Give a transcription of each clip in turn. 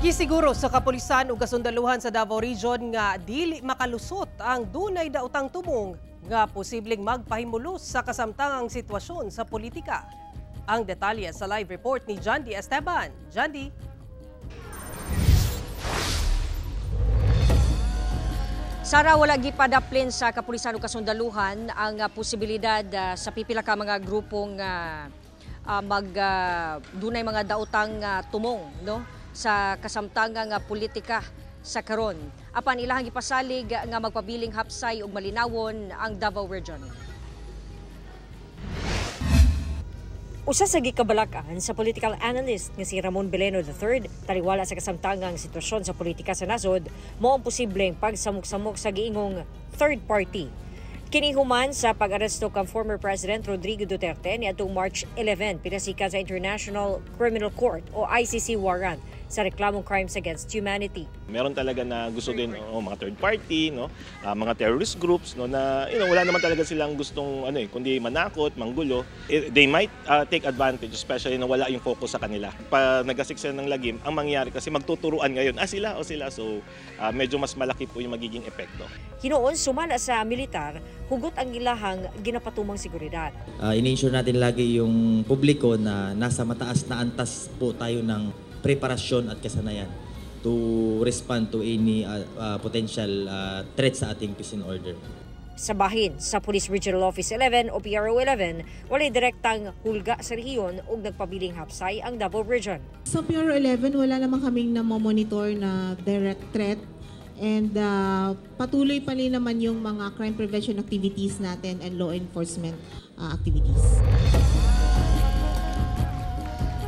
Gisiguro sa kapulisan ug kasundaluhan sa Davao Region nga dili makalusot ang dunay daotang tumong nga posibleng magpahimulos sa kasamtangang sitwasyon sa politika. Ang detalye sa live report ni Jandy Esteban. Jandy. Sara, wala gipadaplin sa kapulisan ug kasundaluhan ang posibilidad sa pipila ka mga grupong dunay mga daotang tumong, no, sa kasamtangang politika sa karon. Apan ilahang gipasalig nga magpabiling hapsay ug malinawon ang Davao Region. Usa sa gikabalak-an sa political analyst nga si Ramon Beleno III, taliwala sa kasamtangang sitwasyon sa politika sa nasod, mao ang posibleng pagsamok-samok sa giingong third party. Kini human sa pag-aresto kang former President Rodrigo Duterte niadtong March 11 pinasikan sa International Criminal Court o ICC warrant sa reklamong crimes against humanity. Meron talaga na gusto din, oh, mga third party, no, mga terrorist groups, no, na wala naman talaga silang gustong kundi manakot, manggulo. They might take advantage, especially na wala yung focus sa kanila. Pa nagasik sila ng lagim, ang mangyayari kasi magtuturuan ngayon, sila o sila, so medyo mas malaki po yung magiging epekto. Hinuon sumala sa militar, hugot ang ilahang ginapatumang seguridad. In-ensure natin lagi yung publiko na nasa mataas na antas po tayo ng preparasyon at kasanayan to respond to any potential threat sa ating peace and order. Sa bahin, sa Police Regional Office 11 o PRO 11, walay direktang hulga sa rehiyon ug nagpabiling hapsay ang Davao Region. Sa PRO 11, wala naman kaming namomonitor na direct threat and patuloy pa rin naman yung mga crime prevention activities natin and law enforcement activities.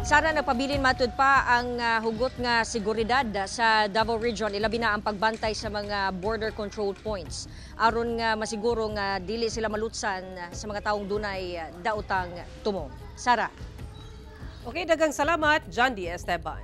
Sara, nagpabilin matud pa ang hugot nga seguridad sa Davao Region, ilabi na ang pagbantay sa mga border control points aron nga masiguro nga dili sila malutsan sa mga taong dunay daotang tumong. Sara. Okay, daghang salamat, Jandy Esteban.